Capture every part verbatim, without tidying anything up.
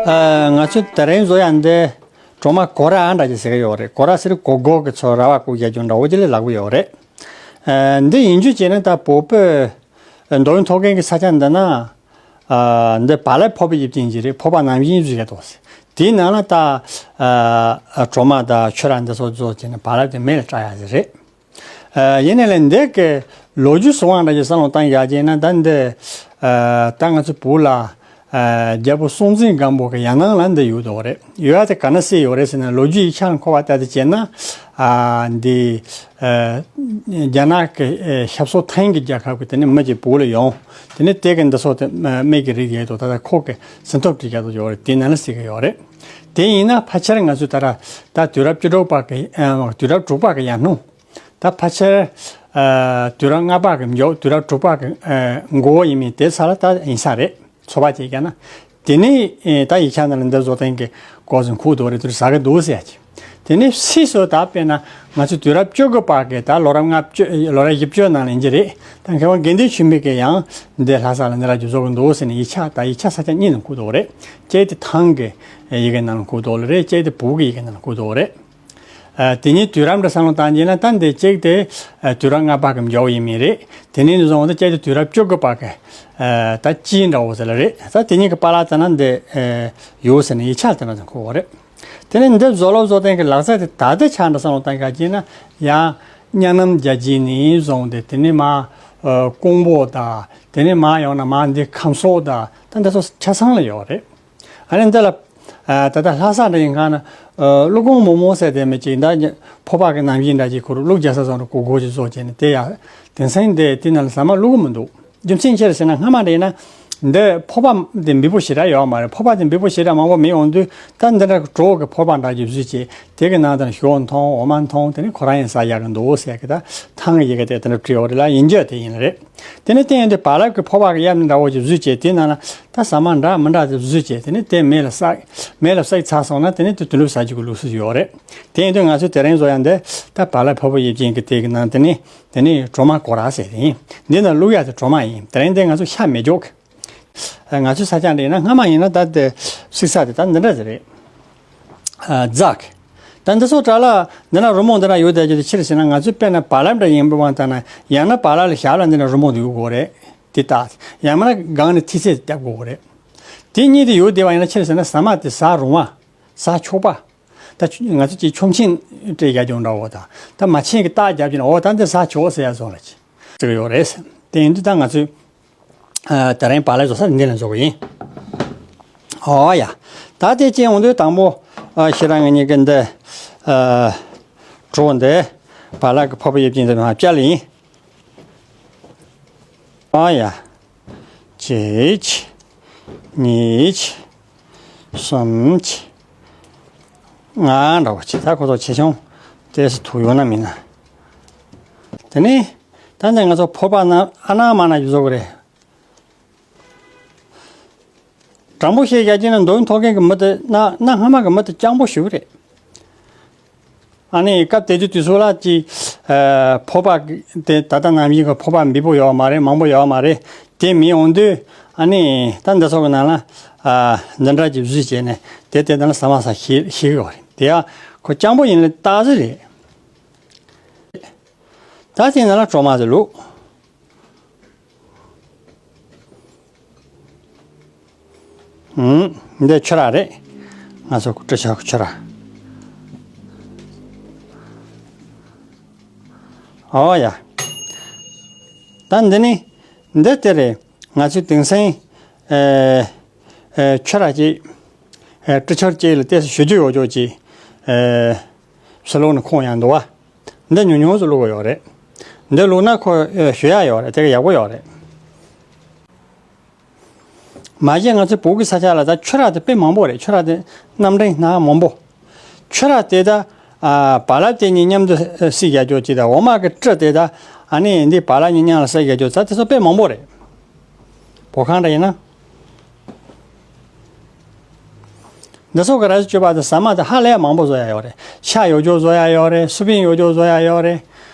ཨ། ང་ཚོ་དེ་རིང་བཟོ་ཡ་འདི་གྲོ་མ་གོ་ར་འདྲ་ཅིག་ཟེར་གི་ཡོད་རེད། གོ་ར་ཟེར་གོ་གོ་གི་ཚོ་ར་བ་གོ་རྒྱག་རྒྱུ་འདྲ་བོ་ཅིག་ལ་ལབ་གི་ཡོད་རེད། ཨ། འདི་ཡིན་རྒྱུ་བྱས་ན་ད་བོད་པའི་མདོ་དབུས་མཐོ་སྒང་གི་ས་ཆ་འདི་ན། ཨ། འདི་བག་ལེབ་ཕོར་པ་དབྱིབས་ཅན་ཅིག་རེད། ཕོར་པ་ནམ་བཞིན་བཟོས་ཡ་འདུག་ཟེར། དེའི་ནང་ལ་ད། ཨ། གྲོ་མ་དང་ཕྱུར་ར་འདི་ཚོ་བཟོ་བྱས་ནས་བག་ལེབ་དེ་མེ་ལ་བཀྲ་ཡ་ཟིག་རེད། ཨ། ཡིན་ནའི་ལས་འདི་གི་ལོ་རྒྱུས་སུ་དབང་འདྲ་ཅིག་བསམ་བློ་བཏང་ཡག་བྱས་ན། ད་འདི། ཨ། ད་ང་ཚོ་བོད་ལ། ཨ། རྒྱལ་པོ་སྲོང་བཙན་སྒམ་པོ་གི་ཡར་ནང་ལ་འདི་ཡོད་དོ་རེད། ཡོད་ཡ་དེ་ག་ན་གསལ་ཡོད་རེད་ཟེར་ན། ལོ་རྒྱུས་ཡིག་ཆ་ལ་འཁོར་བ་ལྟར་དུ་བྱས་ན། ཨ། འདི། ཨ། རྒྱ་ནག་གི། ཨ། ཞབས་སོར་ཐེན་གྱི་རྒྱལ་ཁབ་ཀྱི་དེ་ནས་མི་གཅིག་བོད་ལ་ཡོང་། དེ་ནས་དེ་གི་འདི་ཚོ་དེ་སྨད་ཀྱི་རིགས་ཡོད་དོ། ད་ལྟ་ཁོ་གི་ཟིན་ཐོ་བྲིས་རྒྱག་དོ་ཡོད་རེད། དེ་ནང་ལ་གསལ་གི་ཡོད་རེད། དེ་ཡིན་ན་ཕལ་ཆེར་ང་ཚོས་ད་ར་ད་དུས་རབས་བཅུ་དྲུག་པ་གི། ཨ། དུས་རབས་དྲུག་པ་གི་ཡར་སྔོན། ད་ཕལ་ཆེར། ཨ། དུས་རབས་ལྔ་པ་གི་མཇུག་དུས་རབས་དྲུག་པ་གི། ཨ། འགོ་ཡིན་མིན་དེ་ས་ལ་ད་ཡིན་ས་རེད། ཚོད་དཔག་བྱས་ཀྱང་ན། དེ་ནས། ཨེ། ད་ཡིག་ཆ་ནང་ལ་འདི་བཟོ་སྟངས་ཀྱི་སྐོར་ཟིན་ཁུག་དོ་རེད། དུ་ཟ་གི་འདུག་ཟེར་ཡ་ཅིག་དེ་ནས་ཕྱིས་སུ་ད་དཔེར་ན་ང་ཚོ་དུས་རབས་བཅུ་དགུ་པ་གི་ད་ལོ་རབས་ལྔ་བཅུ། ལོ་རབས་བཞི་བཅུ་ནང་ལ་ཡིན་གྱི་རེད། ད་མཁས་དབང་དགེ་འདུན་ཆོས་འཕེལ་གྱིས་ཡང་འདི་ལྷ་ས་ལ་འདི་འདྲ་ཅིག་བཟོ་གི་འདུག་ཟེར་ནས་ཡིག་ཆ། ད་ཡིག་ཆ་ས་ཆ་གཉིས་ནང་ཁུག་དོ་རེད། གཅིག་དེ་ཐང་གི་ཡི་གེ་ནང་ཁུག་དོ་རེད། གཅིག་དེ་བོད་ཀྱི་ཡི་གེ་ནང་ཁུག་དོ་རེད། ཨ། དེ་ཉིད་དུས་རབས་འདྲ་བསམ་བློ་བཏང་རྗེས་ན། ད་འདི་གཅིག་དེ། ཨ། དུས་རབས་ལྔ་པ་གི་མཇུག་ཡིན་མིན་རེད། དེ་ནས་བཟུང་སྟེ་གཅིག་དེ་དུས་རབས་བཅུ་དགུ་པ་གི། ཨ། ད་དཀྱིལ་འདྲ་བོ་ཟེར་ལ་རེད། ད་དེ་ཉིད་ཀྱི་བར་ལ་ད་ན་འདི། ཨ། ཡོད་ཟེར་ནས་ཡིག་ཆ་དེ་ན་ཚང་ཁོ་བོ་རེད། དེ་ནས་འདི་བཟོ་ལོ་བཟོ་སྟངས་ཀྱི་ལག་རྩལ་དེ་ད་ལྟའི་ཆ་འདྲ་བསམ་བློ་བཏང་ག་རྗེས་ན། ཡང་གཉའ་ནམ་རྒྱལ་རྗེས་ནས་བཟུང་སྟེ། དེ་ནས་མ། ཨ། ཀོང་པོ་དང་། དེ་ནས་མ་ཡོང་ན་མ་འདི་ཁམས་སོག་དང་། ད་འདི་ཚོ་ཆ་ཚང་ལ་ཡོད་རེད། ཨ་ནི་འདི་ལ། ཨ། ད་ལྟ་ལྷ་ས་འདྲ་ཡིན་གང་ན། ཨ། ཀླུ་གོང་མོ་མོ་ཟེར་དེ་མི་གཅིག་ད་ཕོར་པ་གི་ནམ་བཞིན་འདྲ་ཅིག་ཁུར་ཀླུ་རྒྱལ་ས་ཚང་རུ་གོ་གོ་ཅིག་བཟོ་བྱས་ནས། དེ་ཡ་དེང་སང་དེ་དེ་ནང་ལ་ཟ་མ་བླུག་གི་མི་འདུག་རྒྱུ་མཚན་ཅི་རེད་ཟེར་ན། སྔ་མ་འདྲ་ཡིན་ན་འདི་ཕོར་པ་དེ་འབེལ་པོ་ཞེ་དྲག་ཡོད་མ་རེད། ཕོར་པ་དེ་འབེལ་པོ་ཞེ་དྲག་མང་པོ་མི་ཡོང་དུས། ད་འདི་འདྲ་གི་གྲོ་གི་ཕོར་པ་འདྲ་ཅིག་བཟོས་བྱས། དེ་གི་ནང་དུ་ཞོ་འཐུང་། འོ་མ་འཐུང་། དེ་ནས་ཁོ་རང་ཡང་ཟ་ཡག་གི་འདུག་ཟེར་གི། ད་ཐང་གི་ཡི་གེ་དེ་དེ་འདྲ་བྲིས་ཡོད་རེད་ལ། ཡིན་རྒྱུ་དེ་ཡིན་རེད། དེ་ནས་དེ་ཡིན་དུས་བག་ལེབ་ཀྱི་ཕོར་པ་གི་གཡབ་འདྲ་བོ་ཅིག་བཟོས་བྱས། དེ་ནང་ལ་ད་ཟ་མ་འདྲ་མི་འདྲ་ཅིག་བཟོས་བྱས། དེ་ནས་དེ་མེ་ལ་བསྲེགས། མེ་ལ་བསྲེགས་ཚར་སོང་ན། དེ་ནས་དེ་དུད་འགྲོ་ཟ་རྒྱུ་གི་ལུགས་སྲོལ་ཡོད་རེད། དེ་ཡིན་དུས་ང་ཚོས་དེ་རིང་བཟོ་ཡ་འདི་ད་བག་ལེབ་ཕོར་པ་དབྱིབས་ཅན་གྱི་དེ་གི་ནང་དེ་ནས། དེ་ནས་གྲོ་མ་གོ་ར་ཟེར་དེ་ཡིན། འདི་ནང་བླུག་ཡ་དེ་གྲོ་མ་ཡིན། དེ་རིང་དེ་ང་ཚོ་ཤ་མི་འཇོག་གི། ཨ། ང་ཚོའི་ས་ཆ་འདི་ཡིན་ན། སྔ་མ་ཡིན་ན་ད་དེ་བསྲེགས་ས་དེ་ད་འདི་འདྲ་ཟིག་རེད། ཨ། རྫ་གི། ད་འདི་ཚོ་དྲ་ལ་འདི་ན་རི་མོ་འདི་འདྲ་ཡོད་བསྡད་རྒྱུ་དེ་ཅི་རེད་ཟེར་ན། ང་ཚོའི་དཔེར་ན་བག་ལེབ་འདྲ་ཡིན་པ་ལྟར་ན། ཡང་ན་བག་ལེབ་ལ་ཞབས་ལ་འདི་འདྲ་རི་མོ་འདི་ཡོད་དགོས་རེད། དེ་ལྟ། ཡང་མིན་ན་སྒང་ནས་ཐིག་ཚད་བརྒྱབ་དགོས་རེད། དེ་གཉིས་དེ་ཡོད་བསྡད་པ་ཡིན་ན་ཆི་རེད་ཟེར་ན། ཟ་མ་དེ་ཟ་རུང་བ། ཟ་ཆོག་པ། ད་ང་ཚོ་ཅིག་ཆོམ་ཆེན་སྤྲད་ཡ་ཅིག་འདྲ་བོ་དང་། ད་མ་ཆེན་གྱི་རྟགས་རྒྱབ་ཀྱི་ན། འོ་ད་འདི་ཟ་ཆོག་ཟེར་ཡ་བཟོ་ལ་ཅིག་ཟེར་གི་ཡོད་རེད། དེ་ཡིན་དུས་ད་ང་ཚོས། ཨ། དེ་རིང་བག་ལེབ་བཟོ་ས་འདི་ལ་བཟོ་གི་ཡིན། ཨོ་ཡ། ད་དེ་ཅན་འོང་དུས་དང་པོ། ཨ། ཤེས་རབ་ང་གཉིས་ཀྱི་འདི། ཨ། གྲོ་འདི་བག་ལེབ་ཀྱི་ཕོར་པ་དབྱིབས་ཅན་འདི་མ་བཅག་ལ་ཡིན། ཨོ་ཡ། གཅིག་གཉིས། གསུམ། ལྔ་འདྲ་བོ་ཅིག་ད་ཁོ་ཚོ་ཆེ་ཆུང་ཏོག་ཙམ་ཐུག་ཡོང་ན་མིན་ན། དེ་ནས་ད་ནི་ང་ཚོ་ཕོར་པ་ནང་ཨ་ན་མ་ན་ཅིག་བཟོ་གི་རེད། དྲང་པོ་བཤད་ཡ་ཅིག་ན་མདོ་དབུས་མཐོ་སྒང་གི་མི་དེ་གནའ་གནའ་སྔ་མ་གི་མི་དེ་སྤྱང་པོ་ཞེ་པོ་རེད། ཨ་ནི་སྐབས་དེ་དུས་དུས་ཚོད་ལ་ཅིག་ཨ། ཕོར་པ་དེ་ད་ལྟ་ནང་བཞིན་གྱི་ཕོར་པ་འབེལ་པོ་ཡོད་མ་རེད། མང་པོ་ཡོད་མ་རེད། དེ་མི་འོང་དུས། ཨ་ནི་ད་འདི་ཚོ་གི་ནང་ལ། ཨ། འདི་འདྲ་ཅིག་བཟོས་བྱས་ནས་དེ་དེ་ནང་ལ་ཟ་མ་ཟ་ཤེས་ཤེས་གི་ཡོད་རེད། དེ་ཡང་ཁོ་སྤྱང་པོ་ཡིན་ལ་རྟགས་གཟིགས་རེད། ད་དེ་ནང་ལ་གྲོ་མ་ཟིག་བླུགས། ཨུམ། འདི་ཕྱུར་ར་རེད། ང་ཚོ་སྤྲི་ཆབ་ཕྱུར་ར། ཨོ་ཡ། ད་འདི་ནི། འདི་དེ་རེད། ང་ཚོའི་དེང་སང་། ཨེ། ཨེ། ཕྱུར་ར་ཅིག་ཨེ། སྤྲི་ཆབ་ཅིག་ལ་ཏོག་ཙམ་ཞུ་རྒྱུ་ཡོད་ཅོག་ཅིག་ཨེ། ཕྱི་ལོགས་ནས་ཁོང་ཡང་འདུག་བ། འདི་ཉུང་ཉུང་ཙམ་བླུགས་དགོས་ཡོད་རེད། འདི་བླུགས་ན་ཁོ་ཞུ་ཡག་ཡོད་རེད། དེ་ག་ཡག་པོ་ཡོད་རེད། མ་གཞི་ང་ཚོའི་བོད་ཀྱི་ས་ཆ་ལ་ད་ཕྱུར་ར་དེ་དཔེ་མང་པོ་རེད། ཕྱུར་ར་དེ་རྣམ་གྲངས་སྣ་མང་པོ། ཕྱུར་ར་དེ་ད་ཨ། བག་ལེབ་དེ་གཉིས་མཉམ་དུ་བསྲེས་རྒྱག་རྒྱུ་ཅིག་དང་། འོ་མ་གི་སྤྲི་དེ་ད་ཨ་ནི་འདི་བག་ལེབ་གཉིས་མཉམ་ལ་བསྲེས་རྒྱག་རྒྱུ། ད་དེ་ཚོ་དཔེ་མང་པོ་རེད། བོད་ཁང་འདྲ་ཡིན་ན། འདི་ཚོ་གི་ར་ཅོ་བ་དེ་ཟ་མ་དེ་ཧ་ལས་མང་པོ་བཟོ་ཡ་ཡོད་རེད། ཤ་ཡོད་ཅོག་བཟོ་ཡ་ཡོད་རེད། སུ་བིན་ཡོད་ཅོག་བཟོ་ཡ་ཡོད་རེད།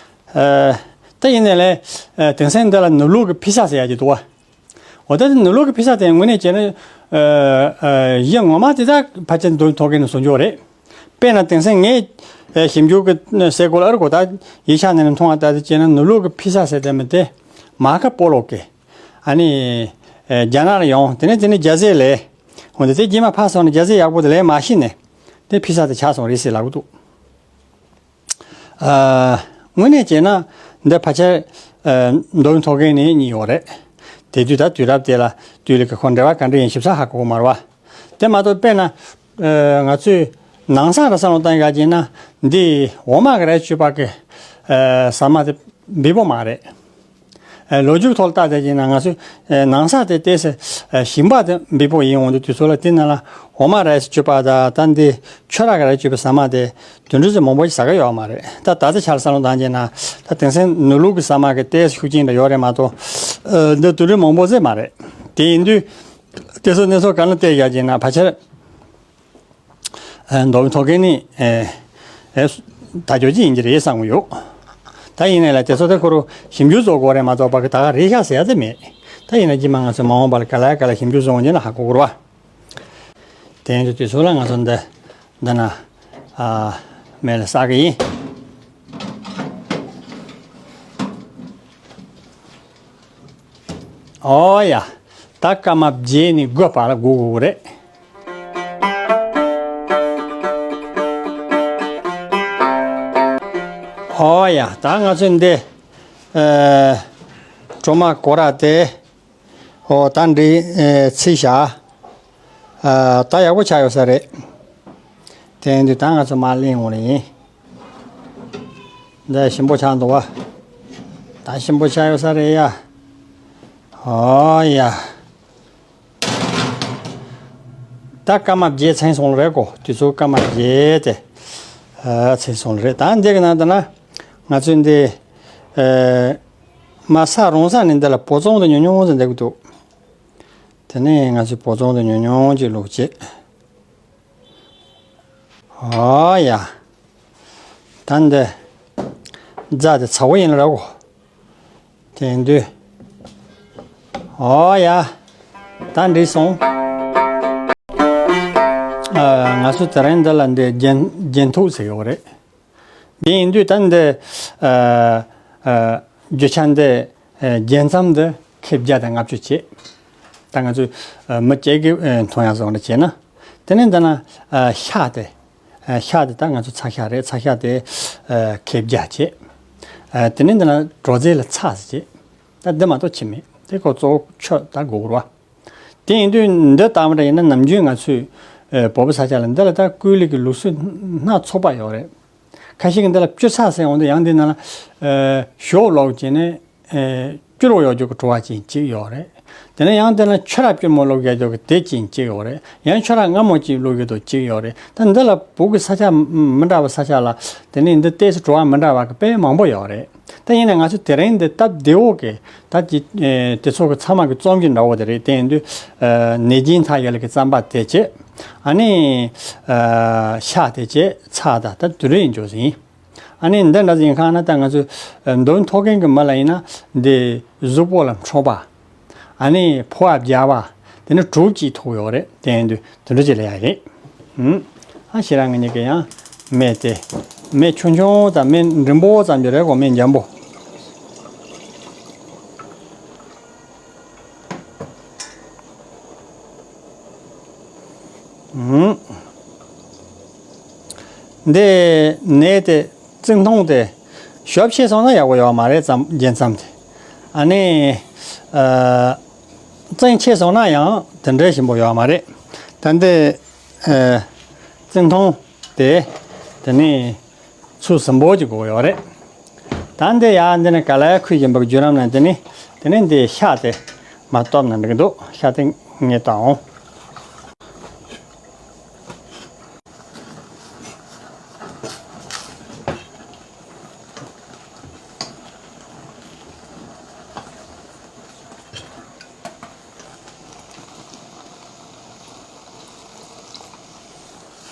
ཨ། ད་ཡིན་ནའི་ལས། ཨ། དེང་སང་འདི་ལ་ནུབ་ལུག་གི་ཕི་ས་ཟེར་ཡ་ཅིག་འདུག་བ། འོ་ད་དེ་ནུབ་ལུག་གི་ཕི་ས་དེ་དངོས་གནས་བྱས་ན། ཨ་ཨ་གཞི་ངོ་མ་དེ་ད་ཕལ་ཆེར་མདོ་དབུས་ཐོག་ཁའི་ནས་བཟུང་ཆོག་རེད། དཔེར་ན་དེང་སང་ངས་ཨ་ཞིབ་འཇུག་གི་སའི་གོ་ལ་ཨ་རུ་གོ་ད་ཡིག་ཆ་ནང་ནས་མཐོང་བ་ལྟར་དུ་བྱས་ན་ནུབ་ལུགས་ཀྱི་ཕི་ས་ཟེར་དེ་མི་དེ་མར་ཀ་པོ་ལོ་གི་ཨ་ནི་ཨ་རྒྱ་ནག་ལ་ཡོང་། དེ་ནས་དེ་ནས་རྒྱ་ཟས་ལས་འོན་ཏེ་དེ་རྗེས་མ་ཕར་སོང་ནས་རྒྱ་ཟས་ཡག་པོ་དེ་ལས་མ་ཤེས་ནས་དེ་ཕི་ས་དེ་ཆགས་སོང་རེད་ཟེར་ལབ་གི་འདུག་ཨ་དངོས་གནས་བྱས་ན་འདི་ཕལ་ཆེར་ཨ་མདོ་དབུས་ཐོག་ཁའི་ནས་རྙེད་ཡོད་རེད། དེ་དུས་ད་དུས་རབས་དེ་ལ་དུས་ལ་གི་ཁོ་འབྲེལ་བ་ག་འདྲ་ཡིན་ཞིབ་ཚགས་ཧ་གོ་གི་མ་རེད་བ། དེ་མ་གཏོགས་དཔེར་ན་ཨ་ང་ཚོས་ནང་ས་ར་ས་ལོང་བཏང་ཡག་བྱས་ན་འདི་འོ་མ་གི་རས་བཅུ་པ་གི་ཨ་ཟ་མ་དེ་འབེལ་པོ་མ་རེད། ཨ་ལོ་རྒྱུས་ཐོག་ལ་བལྟས་བསྡད་ཀྱིན་ན་ང་ཚོས་ཨ་ནང་ས་དེ་ཏོག་ཙམ་ཨ་ཞིམ་པ་དེ་འབེལ་པོ་ཡིན་འོང་དུས་དུས་ཚོད་ལ་དེ་ནང་ལ་འོ་མ་རས་བཅུ་པ་དང་ད་འདི་ཆུ་རགས་ཀྱི་རས་བཅུ་པའི་ཟ་མ་དེ་དུད་འགྲོ་ཚོས་མང་པོ་ཞིག་ཟ་གི་ཡོད་མ་རེད། ད་ད་ལྟ་ཆར་ས་ལོང་བཏང་ཀྱིན་ན་ད་དེང་སང་ནུབ་ལུགས་ཀྱི་ཟ་མ་གི་ཏོག་ཙམ་ཤུགས་རྐྱེན་འདྲ་ཡོད་རེད་མ་གཏོགས་ཨ་འདི་དུད་འགྲོ་མང་པོ་ཟོས་མ་རེད། དེ་ཡིན་དུས་དེ་ཚོ་གནས་ཚུལ་ག་ལ་བལྟས་ཡག་ཅིག་ན་ཕལ་ཆེར། ཨ་མདོ་དབུས་ཐོག་ཁའི་ནས་ཨེ་ཨེ་ད་ཆོག་ཅིག་ཡིན་གྱི་རེད་བསམ་གྱི་ཡོད། ད་ཡིན་ནའི་ལ་དེ་ཚོ་དེ་ཁོ་རང་ཞིབ་འཇུག་བཟོ་དགོས་རེད་མ་གཏོགས་ཕ་གི་ད་ག་རེད་ཤག་ཟེར་ཡ་དེ་མེད། ད་ཡིན་ན་རྗེས་མ་ང་ཚོ་མ་འོངས་པ་ལ་ག་ལ་ག་ལ་ཞིབ་འཇུག་བཟོ་འོང་རྗེས་ན་ཧ་གོ་གི་རེད་བ། དེ་ཡིན་དུས་དུས་ཚོད་ལ་ང་ཚོ་འདི་འདི་ན་ཨ་མེ་ལ་བསག་གི་ཡིན། ཨོ་ཡ། ད་སྐར་མ་བརྒྱད་ནས་དགུ་བར་ལ་སྒུག་དགོས་རེད། ཨོ་ཡ། ད་ང་ཚོས་འདི་ཨ་གྲོ་མ་གོ་ར་དེ་ཨོ་ད་འདི་ཨ་ཚིག་བྱ་ཨ་ད་ཡག་པོ་ཆགས་ཡོད་ས་རེད། དེ་ཡིན་དུས་ད་ང་ཚོ་མར་གླན་འོང་ལེ་ཡིན། འདི་ཞིམ་པོ་ཆགས་འདུག་བ། ད་ཞིམ་པོ་ཆགས་ཡོད་ས་རེད་ཡ། ཨོ་ཡ། ད་སྐར་མ་བརྒྱད་ཚན་སོང་ལ་རེད་གོ། དུས་ཚོད་སྐར་མ་བརྒྱད་དེ་ཨ་ཚན་སོང་ལ་རེད། ད་འདི་གི་ནང་དུ་ན་ང་ཚོས་འདི་ཨ་མ་ས་རོང་ས་ནས་འདི་ལ་བོ་ཙོང་དུ་ཉུང་ཉུང་ཙམ་འདེབས་ཀྱི་འདུག་དེ་ནས་ང་ཚོས་བོ་ཙོང་དུ་ཉུང་ཉུང་ཅིག་བླུགས་བྱས། ཨོ་ཡ། ད་འདི་རྫ་དེ་ཚ་བོ་ཡིན་ལ་ར་གོ། དེ་ཡིན་དུས། ཨོ་ཡ། ད་འགྲིག་སོང་། ཨ་ང་ཚོ་དེ་རིང་འདི་ལ་འདི་རྒྱན་རྒྱན་ཐུག་ཟེར་ཡོད་རེད། དེ་ཡིན་དུས་ད་འདི་ཨ་ཨ་རྒྱུ་ཆ་འདི་ཨ་རྒྱན་ཙམ་འདི་ཁེབས་བརྒྱ་དང་ལྔ་བཅུ་བྱས། ད་ང་ཚོས་ཨ་མི་སྐྱེ་གི་ཨ་མཐོང་ཡག་བཟོ་འདྲ་བྱས་ན། དེ་ནས་འདི་ན་ཨ་ཤ་དེ་ཨ་ཤ་དེ་ད་ང་ཚོ་ཚ་ཤ་རེད། ཚ་ཤ་དེ་ཨ་ཁེབས་བརྒྱ་བྱས། ཨ་དེ་ནས་འདི་ན་གྲོ་རྫས་ལ་ཚྭ་ཟེར་བྱས། ད་འདི་མ་གཏོགས་ཅི་མེད། དེ་ཁོ་གཙོ་བོ་ཆུ་ད་དགོས་རེད་བ། དེ་ཡིན་དུས་འདི་ལྟ་བུ་འདྲ་ཡིན་ན་ནམ་རྒྱུན་ང་ཚོས་ཨ་བོད་པ་ས་ཆ་ལ་འདི་ལ་ད་ཀུན་ལེགས་ཀྱི་ལུགས་སྲོལ་སྣ་ཚོགས་པ་ཡོད་རེད། ཁ་ཤས་ཀྱིས་འདི་ལ་བཅུ་ཚ་ཟེར་འོང་དུས་ཡང་འདི་ནང་ལ་ཨ་ཞོ་བླུགས་བྱས་ནས་ཨ་སྐྱུར་བ་ཡོད་རྒྱུ་གི་བྲོ་བ་ཅན་གཅིག་ཡོད་རེད། དེ་ནས་ཡང་དེ་ལ་ཆུ་ར་སྐྱུར་མོ་བླུགས་ཡོད་རྒྱུ་གི་དེ་ཅན་གཅིག་ཡོད་རེད། ཡང་ཆུ་ར་མངར་མོ་ཅིག་བླུགས་ཡོད་དོ་གཅིག་ཡོད་རེད། ད་འདི་ལ་བོད་ཀྱི་ས་ཆ་མི་འདྲ་བ་ས་ཆ་ལ་དེ་ནས་འདི་ཏོག་ཙམ་བྲོ་བ་མི་འདྲ་བ་གི་དཔེ་མང་པོ་ཡོད་རེད། ད་ཡིན་ན་ང་ཚོ་དེ་རིང་འདི་སྟབས་བདེ་བོ་གི་ད་ཅི་ཨེ་དེ་ཚོ་གི་ཚང་མ་གི་རྩོམ་གྱི་འདྲ་བོ་དེ་རེད། དེ་ཡིན་དུས་ཨ་ནས་ཀྱི་ཚ་ཡ་ལ་གི་རྩམ་པ་དེ་བྱས། ཨ་ནི་ཨ་ཤ་དེ་བྱས། ཚྭ་ད་ད་དུ་རེ་ཡིན་འཇོག་ཟིན། ཨ་ནི་འདི་འདྲ་ཟིན་ཁང་ན་ད་ང་ཚོ་ཨ་མདོ་དབུས་ཐོག་ཁའི་གི་མི་ལ་ཡིན་ན་འདི་གཟུགས་པོ་ལ་འཕྲོག་པ། ཨ་ནི་ཕོ་བ་རྒྱག་པ། དེ་ནི་གྲུབ་ཅིག་ཐུག་ཡོད་རེད། དེ་ཡིན་དུས་དུ་འགྲོ་ཅིག་ལ་ཡ་རེད། ཨུམ། ཨ་ཤེས་རང་ངེད་གཉིས་ཀྱི་ཡང་མེ་དེ། མེ་ཆུང་ཆུང་དང་མེ་འབྲིང་པོ་ཙམ་གྱི་རེད་གོ། མེ་འཇམ་པོ། ཨུམ། འདི་ནས་དེ་བཙིང་ཐུང་དེ་ཞོབ་ཆེ་སོང་ན་ཡག་པོ་ཡོད་མ་རེད། ཙམ་རྒྱན་ཙམ་དེ། ཨ་ནི་ཨ་བཙིང་ཆེ་སོང་ན་ཡང་དེ་འདྲའི་ཞིམ་པོ་ཡོད་མ་རེད། ད་འདི་ཨ་བཙིང་ཐུང་དེ་དེ་ནི་ཚུལ་ཟིན་པོ་ཅིག་དགོས་ཡོད་རེད། ད་འདི་ཡ་འདི་ནི་ག་ལ་ཡ་ཁུལ་བཞིན་པ་གི་བརྒྱུད་རིམ་ནང་དེ་ནི་དེ་ནི་འདི་ཤ་དེ་མ་གཏོབ་ན་འགྲིག་འདུག་ཤ་དེ་ངས་གཏོབ་འོང་།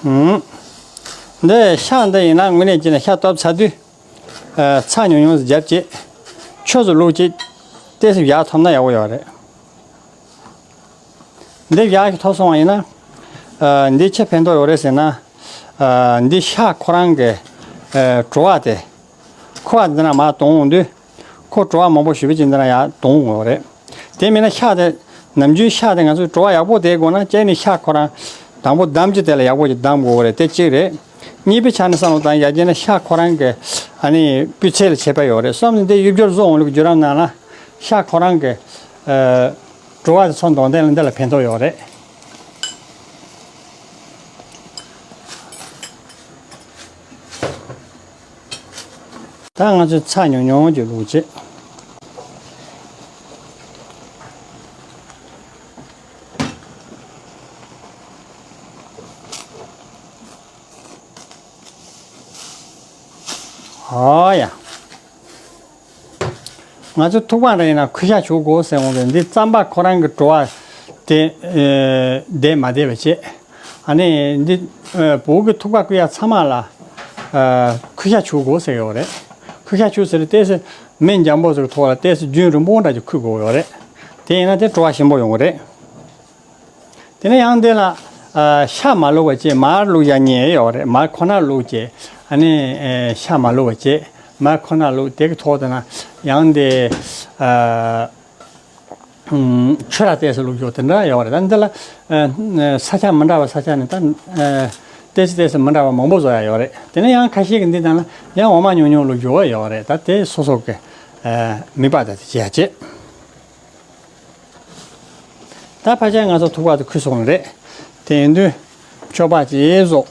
ཨུམ། འདི་ཤ་འདི་ཡིན་ན་དངོས་གནས་ཀྱི་ནི་ཤ་གཏོབ་ཚར་དུས། ཨ་ཚྭ་ཉུང་ཉུང་ཟིག་བརྒྱབ་བྱས། ཆུ་ཟིག་བླུགས་བྱས། ཏོག་ཙམ་ཡར་ཐོབ་ན་ཡག་པོ་ཡོད་རེད། འདི་བཞག་གི་ཐོབ་སོང་བ་ཡིན་ན། ཨ། འདི་ཆེ་ཕན་ཐོགས་ཡོད་རེད་ཟེར་ན། ཨ། འདི་ཤ་ཁོ་རང་གི་ཨ། བྲོ་བ་དེ། ཁོ་བ་འདི་ན་མར་གཏོང་འོང་དུས། ཁོ་བྲོ་བ་མང་པོ་ཞེ་པོ་ཅིག་འདི་ན་ཡར་གཏོང་འོང་གི་རེད། དེ་མིན་ན་ཤ་དེ། ནམ་རྒྱུན་ཤ་དེ་ང་ཚོས་བྲོ་བ་ཡག་པོ་དེ་དགོས་ན་སྤྱིར་ནས་ཤ་ཁོ་རང་དང་པོ་བསྡམས་རྗེས་དེ་ལ་ཡག་པོ་ཅིག་བསྡམ་དགོས་རེད། དེ་གཅིག་རེད། གཉིས་པའི་ཆ་ནས་བསམ་བློ་བཏང་ཡག་བྱས་ན་ཤ་ཁོ་རང་གི་ཨ་ནི་སྤུས་ཚད་ལ་ཁྱད་པར་ཡོད་རེད། གསུམ་ནས་འདི་གཡུ་བྱུར་བཟོ་འོང་ལུགས་བརྒྱུད་རིམ་ནང་ལ་ཤ་ཁོ་རང་གི་ཨ། བྲོ་བ་དེ་ཚོ་འདོན་སྟངས་ལ་འདི་ལ་ཕན་ཐོགས་ཡོད་རེད། ད་ང་ཚོས་ཚྭ་ཉུང་ཉུང་ཅིག་བླུགས་བྱས། ཨོ་ཡ། ང་ཚོ་ཐུག་པ་རེ་ཡིན་ན་ཁུ་ཤ་བྱུག་དགོས་ཟེར་འོང་རེད། འདི་རྩམ་པ་ཁོ་རང་གི་བྲོ་བ་དེ་ཨེ། བསྡད་མ་བསྡད་པ་བྱས། ཨ་ནི་འདི་ཨེ། བོད་ཀྱི་ཐུག་པ་བསྐོལ་ཡག་ཚང་མ་ལ་ཨ། ཁུ་ཤ་བྱུག་དགོས་ཟེར་ཡོད་རེད། ཁུ་ཤ་བྱུག་ཟེར་ཏེ་སྨན་འཇམ་པོ་ཟེར་ཐོག་ལ་ཏོག་ཙམ་རྒྱུན་རིང་པོ་འདྲ་ཅིག་ཁུ་དགོས་ཡོད་རེད། དེ་ཡིན་ན་དེ་བྲོ་བ་ཞིམ་པོ་ཡོང་གི་རེད། དེ་ནས་ཡང་འདི་ལ་ཨ། ཤ་མ་བླུགས་པ་བྱས། མར་བླུགས་ཡག་ཉེན་ཡོད་རེད། མར་ཁོ་ན་བླུགས་བྱས། ཨ་ནི་ཨེ། ཤ་མ་བླུགས་པ་བྱས། མར་ཁོ་ན་བླུགས། དེ་གི་ཐོག་དེ་ན་ཡང་འདི་ཨ། ཆུ་རགས་ཏོག་ཙམ་བླུགས་ཡག་དེ་འདྲ་ཡོད་རེད། ད་འདི་ལ་ཨ། ས་ཆ་མི་འདྲ་བ་ས་ཆ་ནས་ད་ཨ། ཏོག་ཙམ་ཏོག་ཙམ་མི་འདྲ་བ་མང་པོ་བཟོ་ཡག་ཡོད་རེད། དེ་ནས་ཡང་ཁ་ཤས་ཀྱིས་འདི་ནང་ལ་ཡང་འོ་མ་ཉུང་ཉུང་བླུགས་ཡག་ཡོད་རེད། ད་དེ་སོ་སོ་གི་ཨ། མོས་པ་དང་དེ་བྱེད་ཡག་བྱེད། ད་ཕལ་ཆེར་ང་ཚོ་ཐུག་པ་དེ་ཁུ་སོང་རེད། དེ་ཡིན་དུས་ཆོག་པ་ཅིག་བཟོ།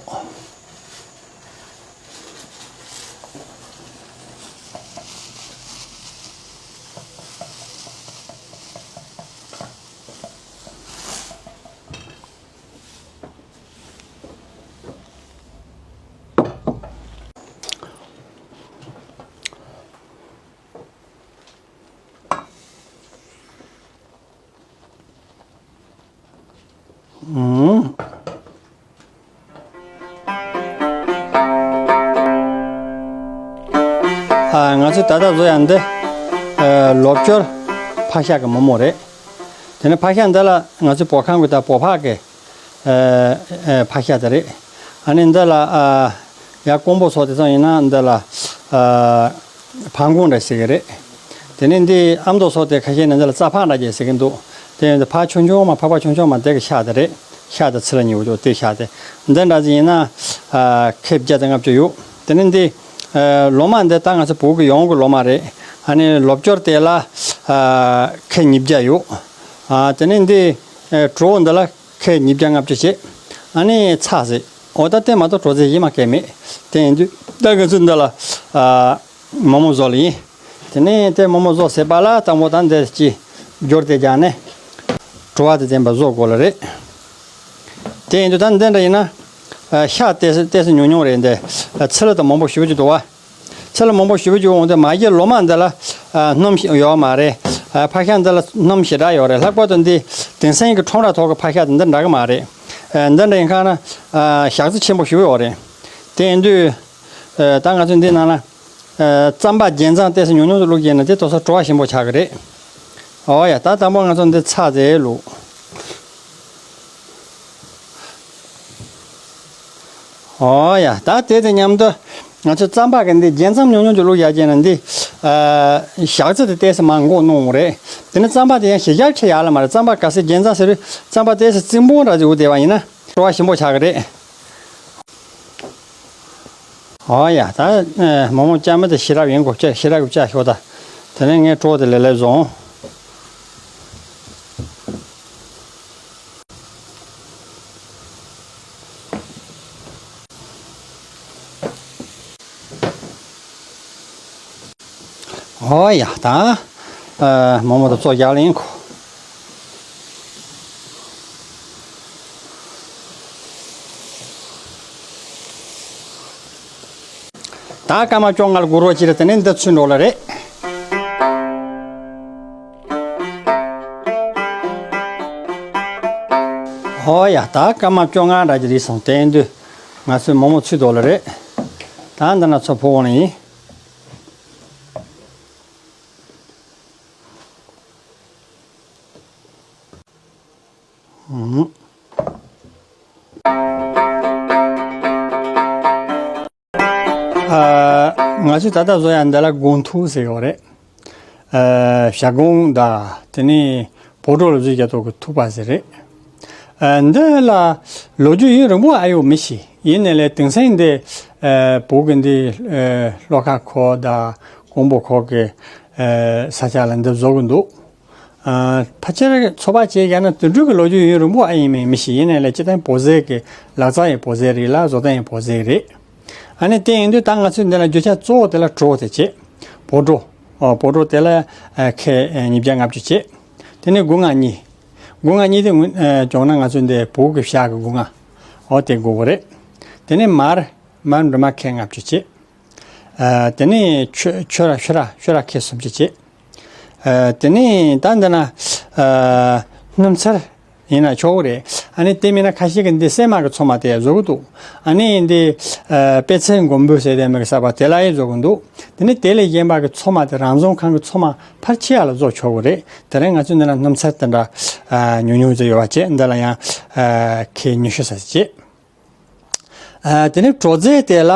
ཨ། ང་ཚོས་ད་ལྟ་བཟོ་ཡག་འདི་ཨ། ལོ་བཅོ་ལྔ་ཕག་ཤ་གི་མོག་མོག་རེད། དེ་ནས་ཕག་ཤ་འདི་ལ་ང་ཚོའི་བོད་ཁམས་ཀྱི་ད་བོད་ཕག་གི་ཨ། ཨ། ཕག་ཤ་དེ་རེད། ཨ་ནི་འདི་ལ་ཨ། ཡར་ཀོང་པོ་སོགས་དེ་ཚོ་ཡིན་ན་འདི་ལ་ཨ། ཕག་མགོ་འདྲ་ཟེར་གི་རེད། དེ་ནས་འདི་ཨ་མདོ་སོགས་དེ་ཁ་ཤས་ནས་འདི་ལ་རྩྭ་ཕག་འདྲ་ཅིག་ཟེར་གི་འདུག་དེ་ཡིན་དུས་ཕག་ཆུང་ཆུང་མ། ཕག་པ་ཆུང་ཆུང་མ་དེ་གི་ཤ་དེ་རེད། ཤ་དང་ཚི་ལ་ཉེ་བོ་ཅོག་དེ་ཤ་དེ། འདི་འདྲ་ཅིག་ཡིན་ན་ཨ། ཁལ་བརྒྱ་དང་ལྔ་བཅུ་ཡོད། དེ་ནས་འདི་ཨ། ལོ་མ་འདི་ད་ང་ཚོ་བོད་ཀྱི་ཡོངས་ཀྱི་ལོ་མ་རེད། ཨ་ནི་ལོ་བཅོ་ལྔ་དེ་ལ་ཨ། ཁལ་ཉིས་བརྒྱ་ཡོད། ཨ། དེ་ནས་འདི་ཨ། བྲོ་བོ་འདི་ལ་ཁལ་ཉིས་བརྒྱ་ལྔ་བཅུ་བྱས། ཨ་ནི་ཚྭ་ཟེར། འོ་ད་དེ་མ་གཏོགས་བྲོ་རྫས་གཞན་མ་གང་མེད། དེ་ཡིན་དུས་ད་ང་ཚོས་འདི་ལ་ཨ། མོག་མོག་བཟོ་ལེ་ཡིན། དེ་ནས་དེ་མོག་མོག་བཟོ་ཟེར་བ་ལ་དང་པོ་ད་འདི་ཅི་སྦྱོར་དེ་རྒྱག་ནས་བྲོ་བ་དེ་ལྡན་པ་བཟོ་དགོས་ལ་རེད། དེ་ཡིན་དུས་ད་འདི་འདྲ་ཡིན་ན་ཨ། ཤ་ཏོག་ཙམ་ཏོག་ཙམ་ཉུང་ཉུང་རེད། འདི་ཨ། ཚི་ལ་དང་མང་པོ་ཞེ་པོ་ཅིག་འདུག་བ། ཚི་ལ་མང་པོ་ཞེ་པོ་ཅིག་འོང་དུས་མ་གཞི་ལོ་མ་འདི་ལ་ཨ། སྣུམ་ཞིག་ཡོད་མ་རེད། ཨ། ཕག་ཤ་འདི་ལ་སྣུམ་ཞེ་དྲག་ཡོད་རེད། ལྷག་པར་དུ་འདི་དེང་སང་གི་ཁྲོམ་ར་ཐོག་གི་ཕག་ཤ་དེ་འདི་འདྲ་གི་མ་རེད། ཨ། འདི་འདྲ་ཡིན་ཁ་ན་ཨ། ཞག་རྩི་ཆེན་པོ་ཞེ་པོ་ཡོད་རེད། དེ་ཡིན་དུས་ཨ། ད་ང་ཚོས་འདི་ནང་ལ་ཨ། རྩམ་པ་རྒྱན་རྩང་ཏོག་ཙམ་ཉུང་ཉུང་དུ་བླུགས་ཀྱིན་ན་དེ་དོ་ས་བྲོ་བ་ཞིམ་པོ་ཆགས་ཀྱི་རེད། ཨོ་ཡ། ད་དང་པོ་ང་ཚོ་འདི་ཚྭ་ཟེར་བླུགས། ཨོ་ཡ། ད་དེ་དང་མཉམ་དུ་ང་ཚོ་རྩམ་པ་གི་འདི་རྒྱན་རྩང་ཉུང་ཉུང་དུ་བླུགས་ཡག་བྱས་ན་འདི་ཨ། ཞག་རྩི་དེ་ཏོག་ཙམ་མར་འགོ་གནོན་འོང་རེད། དེ་ནས་རྩམ་པ་དེ་ཡང་ཞེ་དྲག་ཁྱེར་ཡག་ལ་མ་རེད། རྩམ་པ་ག་ཚོད་རྒྱན་རྩང་ཟེར་དུས་རྩམ་པ་ཏོག་ཙམ་རྩིང་པོ་འདྲ་ཅིག་འོ་བསྡད་པ་ཡིན་ན་བྲོ་བ་ཞིམ་པོ་ཆགས་ཀྱི་རེད། ཨོ་ཡ། ད་ཨ། མོག་མོག་བཅའ་མི་དེ་ཞེ་དྲག་ཡིན་གོ། བཅའ་ཞེ་དྲག་གི་བཅའ་ཤོག་ད། དེ་ནས་ངས་བྲོ་དེ་ལེ་ལེ་བཟོ། ཨོ་ཡ། ད་ཨ། མོག་མོག་དེ་བཙོ་རྒྱག་ལེན་གོ། ད་སྐར་མ་བཅོ་ལྔ་ལ་སྒུག་རོགས་བྱེད་རེད། དེ་ནས་འདི་ཚུད་འགྲོ་ལ་རེད། ཨོ་ཡ། ད་སྐར་མ་བཅོ་ལྔ་འདྲ་ཅིག་རེད་སོང་། དེ་ཡིན་དུས་ང་ཚོས་མོག་མོག་ཚུད་འགྲོ་ལ་རེད། ད་འདི་ན་ཚོ་ཕོ་བོ་ནི་ཡིན། ང་ཚོས་ད་ལྟ་བཟོ་ཡ་འདི་ལ་སྒོང་ཐུག་ཟེར་ཡོད་རེད། ཨ། ཞྭ་སྒོང་དང་དེ་ནས་བོད་བྲོ་ལ་བཟོས་རྒྱ་ཐོག་གི་ཐུག་པ་ཟེར་རེད། ཨ། འདི་ལ་ལོ་རྒྱུས་ཡུན་རིང་པོ་ཨ་ཡོད་མི་ཤེས། ཡིན་ནའི་ལས་དེང་སང་འདི། ཨ། བོད་ཀྱི་འདི། ཨ། ལྷོ་ཁ་ཁོག་དང་ཀོང་པོ་ཁོག་གི། ཨ། ས་ཆ་ལ་འདི་བཟོ་གི་འདུག། ཨ། ཕལ་ཆེར་ཚོ་པ་བྱས་བཞག་ན་དེ་འདྲ་གི་ལོ་རྒྱུས་ཡུན་རིང་པོ་ཨ་ཡིན་མིན་མི་ཤེས། ཡིན་ནའི་ལས་སྤྱིར་བཏང་བོད་ཟས་ཀྱི་ལག་རྩལ་ཡང་བོད་ཟས་རེད་ལ། བཟོ་སྟངས་ཡང་བོད་ཟས་རེད། ཨ་ནི་དེ་ཡིན་དུས་ད་ང་ཚོས་འདི་ལ་རྒྱུ་ཆ་གཙོ་བོ་དེ་ལ་བྲོ་དེ་བྱས། བོད་བྲོ། ཨོ། བོད་བྲོ་དེ་ལ། ཨ། ཁལ། ཨ། ཉིས་བརྒྱ་ལྔ་བཅུ་བྱས། དེ་ནས་སྒོ་ང་གཉིས། སྒོ་ང་གཉིས་དེ་ངོས། ཨ། བྱུང་ན་ང་ཚོས་འདི་བོད་ཀྱི་ཞྭ་གི་སྒོ་ང་། ཨོ། དེ་དགོས་ཀྱི་རེད། དེ་ནས་མར། མར་འབྲུ་མར་ཁལ་ལྔ་བཅུ་བྱས། ཨ། དེ་ནས་ཆུ། ཆུ་ར། ཆུ་ར། ཆུ་ར་ཁལ་སུམ་ཅུ་བྱས། ཨ། དེ་ནས་ད་འདི་ན། ཨ། སྣུམ་ཚྭ་ཡིན་ན་ཆོག་གི་རེད། ཨ་ནི་དེ་མིན་ན་ཁ་ཤས་ཀྱིས་འདི་སྲན་མ་གི་ཚོད་མ་དེ་བཟོ་གི་འདུག། ཨ་ནི་འདི། ཨ། པད་ཚལ་མགོན་པོ་ཟེར་དེ་མི་གི་ཟ་བ་དེ་ལ་ཡང་བཟོ་གི་འདུག། དེ་ནས་དེ་ལས་གཞན་པ་གི་ཚོད་མ་དེ་རང་བྱུང་ཁམས་གི་ཚོད་མ་ཕལ་ཆེ་བ་ལ་བཟོ་ཆོག་གི་རེད། དེ་རིང་ང་ཚོས་འདི་ན་སྣུམ་ཚྭ་དེ་འདྲ། ཨ། ཉུང་ཉུང་ཙམ་ཡོད་པ་བྱས། འདི་ལ་ཡང་། ཨ། ཁལ་ཉི་ཤུ་ཙམ་བྱས། ཨ། དེ་ནས་བྲོ་རྫས་དེ་ལ།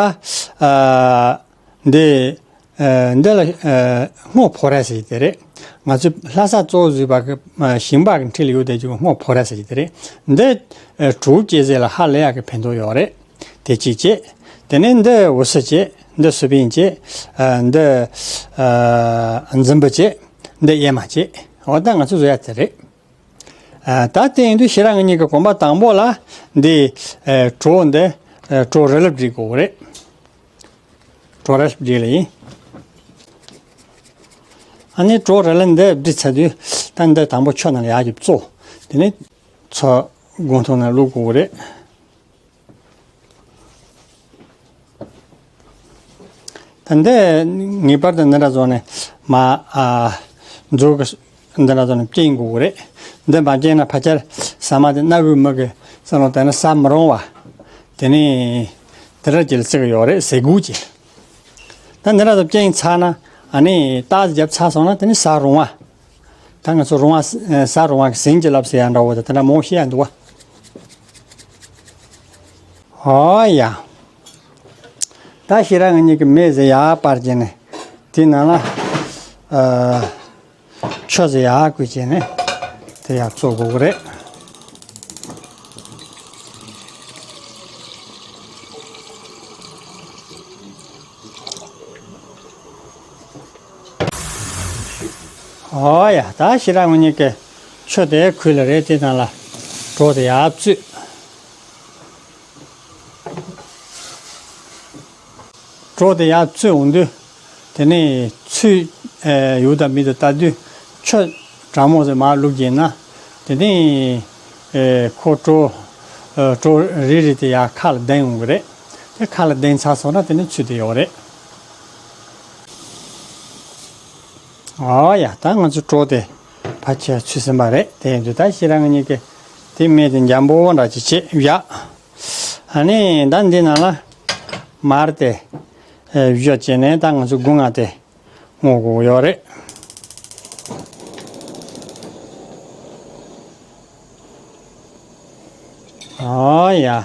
ཨ། འདི། ཨ། འདི་ལ། ཨ། སྔོ་ཕོ་ར་ཟེར་དེ་རེད། ང་ཚོས་ལྷ་ས་གཙོ་བོ་བཟོས་པ་གི། ཨ། ཞིང་པ་གི་འཁྲིས་ལ་ཡོད་དེ་ཅིག་སྔོ་ཕོ་ར་ཟེར་དེ་རེད། འདི། ཨ། གྲོ་སྐྱེ་ཟས་ལ་ཧ་ལས་ཡག་གི་ཕན་ཐོགས་ཡོད་རེད། དེ་གཅིག་བྱས། དེ་ནས་འདི་འོ་ཟི་བྱས། འདི་སུ་པིན་བྱས། ཨ། འདི། ཨ། རྫུན་བུ་བྱས། འདི་ཨེ་མ་བྱས། འོ་ད་ང་ཚོས་བཟོ་ཡ་དེ་རེད། ཨ། ད་དེ་ཡིན་དུས་ཞེ་དྲག་ངེད་གཉིས་ཀྱི་གོམ་པ་དང་པོ་ལ་འདི། ཨ། བྲོ་འདི། ཨ། བྲོ་རི་ལི་སྒྲིག་དགོས་རེད། བྲོ་རི་ལི་སྒྲིག་ལ་ཡིན། ཨ་ནི་བྲོ་རི་ལི་འདི་སྒྲིག་ཚར་དུས་ད་འདི་དང་པོ་ཆུ་ནང་ལ་ཡར་གྱི་བཙོ། དེ་ནས་ཚྭ་སྒོང་ཐུག་ནང་བླུག་དགོས་རེད། ད་འདི་ངེས་པར་དུ་འདི་འདྲ་བཟོ་ནས་མ། ཨ། མཛོད་ཀྱི་འདི་འདྲ་བཟོ་ནས་བཅིང་དགོས་ཀྱི་རེད། འདི་མ་བཅིངས་ན་ཕལ་ཆེར་ཟ་མ་དེ་སྣ་བུག་མི་གི་བསམ་བློ་བཏང་ན་ཟ་མི་རུང་བ། དེ་ནས་དེ་འདྲ་ཅིག་ལ་བརྩི་གི་ཡོད་རེད། ཟས་གོས་ཅིག། ད་འདི་འདྲ་བཟོ་བཅིངས་ཚར་ན། ཨ་ནི་རྟགས་བརྒྱབ་ཚར་སོང་ན་དེ་ནི་ཟ་རུང་བ། ད་ང་ཚོ་རུང་བ། ཟ་རུང་བ་གི་ཟིང་གི་ལབ་ཟེར་ཡ་འདྲ་བོ་དེ་དེ་འདྲ་མང་པོ་བཤད་ཡ་འདུག་བ། ཨོ་ཡ། ད་ཞེ་དྲག་ངེད་གཉིས་ཀྱི་མེ་ཟེར་ཡ་སྤར་བྱས་ནས་དེའི་ནང་ལ། ཨ། ཆུ་ཟེར་ཡ་བསྐོལ་བྱས་ནས་དེ་ཡ་བཙོ་དགོས་ཀྱི་རེད། ཨོ་ཡ། ད་ཞེ་དྲག་ངེད་གཉིས་ཀྱི་ཆུ་དེ་ཁུལ་ལ་རེད། དེ་ནང་ལ་བྲོ་དེ་ཡར་བཙོས། བྲོ་དེ་ཡར་བཙོས་འོང་དུས། དེ་ནས་ཚུར། ཨེ། ཡུལ་དང་མི་དུ་ལྟ་དུས་ཆུ་གྲང་མོ་ཟེར་མར་བླུགས་རྗེས་ན། དེ་ནས། ཨེ། ཁོ་བྲོ། ཨེ། བྲོ་རིལ་རིལ་དེ་ཡར་ཁ་ལ་ལྡིང་འོང་གི་རེད། དེ་ཁ་ལ་ལྡིང་ཚར་སོང་ན་དེ་ནས་ཚུལ་དེ་ཡོད་རེད། ཨོ་ཡ། ད་ང་ཚོ་བྲོ་དེ་ཕལ་ཆེར་ཚུད་ཟིན་པ་རེད། དེ་ཡིན་དུས་ད་ཞེ་དྲག་ངེད་གཉིས་ཀྱིས་དེ་མེ་དེ་འཇམ་པོ་འདྲ་ཅིག་བྱས་བཞག། ཨ་ནི་ད་འདི་ནང་ལ་མར་དེ་བཞོ་བྱས་ནས་ད་ང་ཚོ་སྒོ་ང་དེ་སྔོ་དགོས་ཡོད་རེད། ཨོ་ཡ།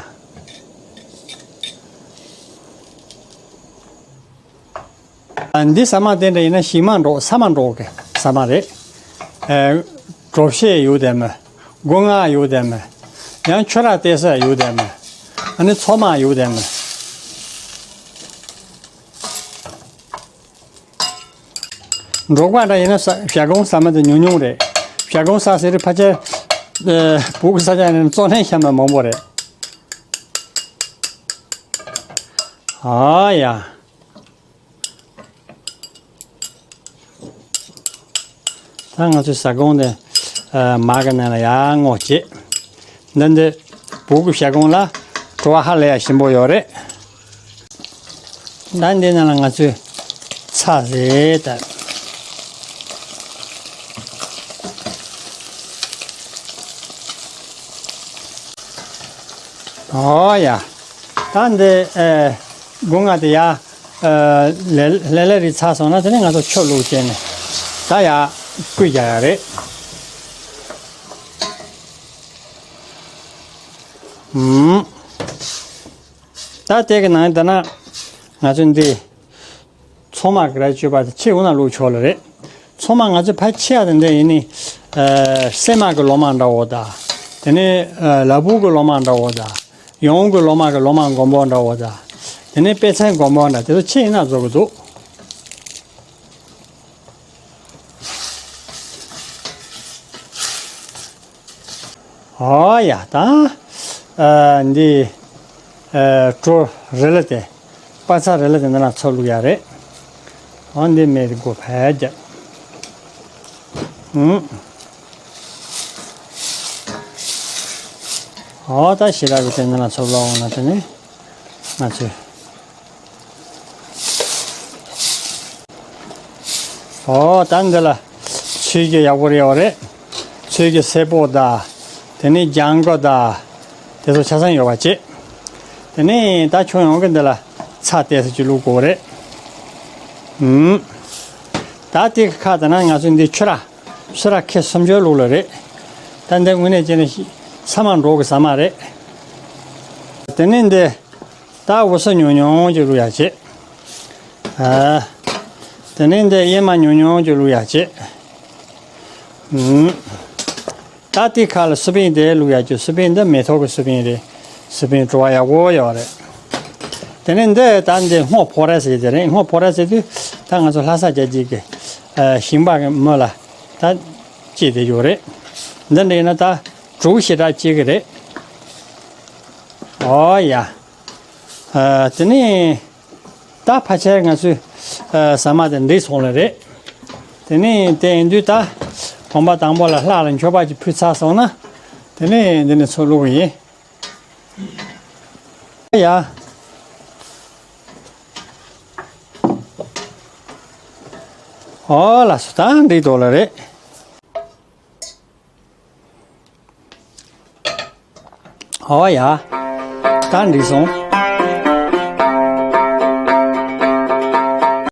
འདི་ཟ་མ་དེ་འདྲ་ཡིན་ན་ཞིམ་མ་འགྲོ། ཟ་མ་འགྲོ་གི་ཟ་མ་རེད། ཨེ། གྲོ་ཤས་ཡོད་དེ་མོ། སྒོ་ང་ཡོད་དེ་མོ། ཡང་ཆུ་ར་བལྟས་ས་ཡོད་དེ་མོ། ཨ་ནི་ཚོད་མ་ཡོད་དེ་མོ། འབྲོག་པ་འདྲ་ཡིན་ན་ས། ཞྭ་སྒོང་ཟ་མ་དེ་ཉུང་ཉུང་རེད། ཞྭ་སྒོང་ཟ་ཟེར་དུས་ཕལ་ཆེར། ཨེ། བོད་ཀྱི་ས་ཆ་ནས་བཙོ་ནས་བཤམས་ན་མང་པོ་རེད། ཨ་ཡ། ད་ང་ཚོས་ཟ་སྒོང་དེ། ཨ། མར་གྱི་ནང་ལ་ཡར་སྔོ་བྱས། འདི་འདི་བོད་ཀྱི་ཞྭ་སྒོང་ལ་བྲོ་བ་ཧ་ལས་ཡ་ཞིམ་པོ་ཡོད་རེད། ད་འདི་ནང་ལ་ང་ཚོས་ཚྭ་ཟེར་ད། ཨོ་ཡ། ད་འདི། ཨེ། སྒོ་ང་དེ་ཡ། ཨེ། ལེ་ལེ་ལེ་རེ་ཚར་སོང་ན་དེ་ནས་ང་ཚོ་ཆུ་བླུགས་བྱས་ནས་ད་ཡ་བསྐོལ་རྒྱག་ཡ་རེད། ཨུམ། ད་དེ་གི་ནང་དེ་ན་ང་ཚོ་འདི། ཚོང་དམག་གི་ར་སྤྱོད་པ་དེ་ཕྱེད་འོ་ན་བླུགས་ཆོག་ལ་རེད། ཚོང་དམག་ང་ཚོས་ཕལ་ཆེ་བ་དེ་འདྲ་ཡིན་ནི། ཨ་སྲན་མ་གི་ལོ་མ་འདྲ་བོ་དང་། དེ་ནས་ཨ་ལ་ཕུག་གི་ལོ་མ་འདྲ་བོ་དང་། ཡོང་གི་ལོ་མ་གི་ལོ་མ་མགོན་པོ་འདྲ་བོ་དང་། དེ་ནས་པད་ཚལ་མགོན་པོ་འདྲ་དེ་ཚོ་ཕྱེད་ཡིན་ན་བཟོ་གི་འདུག་ཨོ་ཡ་ད། ཨ་འདི་ཨ་གྲོ་རེ་ལ་དེ། པ་ཚྭ་རེ་ལ་དེ་འདི་ན་ཚོ་བླུག་ཡ་རེད། ཨོ་འདི་མེད་དགོས་ཕལ་རྒྱ། ཨུམ། ཨོ་ད་ཞེ་དྲག་གི་དེ་འདི་ན་ཚོ་བླུག་འོང་ན་དེ་ནི་ང་ཚོས། ཨོ་ད་འདི་ལ་ཚོས་གི་ཡག་པོ་རེད་བ་རེད། ཚོས་གི་སེར་པོ་དང་། དེ་ནས་ལྗང་གུ་དང་། དེ་ཚོ་ཆ་ཚང་ཡོད་པ་བྱེད། དེ་ནས་ད་ཁྱོད་ཡོང་གི་འདི་ལ་ཚྭ་ཏོག་ཙམ་ཅིག་བླུག་དགོས་རེད། ཨུམ། ད་དེ་གི་ཁ་དེ་ན་ང་ཚོ་འདི་ཆུ་ར། ཆུ་ར་ཁེ་སུམ་ཅུ་བླུག་ལ་རེད། ད་འདི་དངོས་གནས་བྱས་ན་ས་མ་འགྲོ་གི་ཟ་མ་རེད། དེ་ནས་འདི། ད་འོ་ས་ཉུང་ཉུང་ཅིག་བླུག་ཡ་བྱེད། ཨ། དེ་ནས་འདི་ཡེ་མ་ཉུང་ཉུང་ཅིག་བླུག་ཡ་བྱེད། ཨུམ། ད་དེ་ཁ་ལ་སི་པན་དེ་བླུག་ཡ་བྱེད། སི་པན་འདི་མེ་ཏོག་གི་སི་པན་རེད། སི་པན་བྲོ་བ་ཡག་པོ་ཡོད་རེད། དེ་ནས་འདི་ད་འདི་སྔོ་ཕོ་ར་ཟེར་དེ་རེད། སྔོ་ཕོ་ར་ཟེར་དུས་ད་ང་ཚོ་ལྷ་ས་རྒྱལ་རྒྱུད་ཀྱི་ཨ་ཞིང་པ་གི་མི་ལ་ད་སྐྱེས་དེ་ཡོད་རེད། འདི་འདྲ་ཡིན་ན་ད་དྲུག་ཞེ་དྲག་སྐྱེ་གི་རེད། ཨོ་ཡ། ཨ་དེ་ནས་ད་ཕལ་ཆེར་ང་ཚོས་ཨ་ཟ་མ་དེ་འདི་སོང་ལ་རེད། དེ་ནས་དེ་ཡིན་དུས་ད་གོམ་པ་དང་པོ་ལ་ལྷག་ལ་མཆོད་པ་ཅིག་ཕུལ་ཚར་སོང་ན། དེ་ནས་འདི་ནས་ཚུར་བླུག་གི་ཡིན། ཡ། ཨོ་ལགས་སོ། ད་འགྲིག་འདུག་ལ་རེད། ཨོ་ཡ། ད་འགྲིག་སོང་།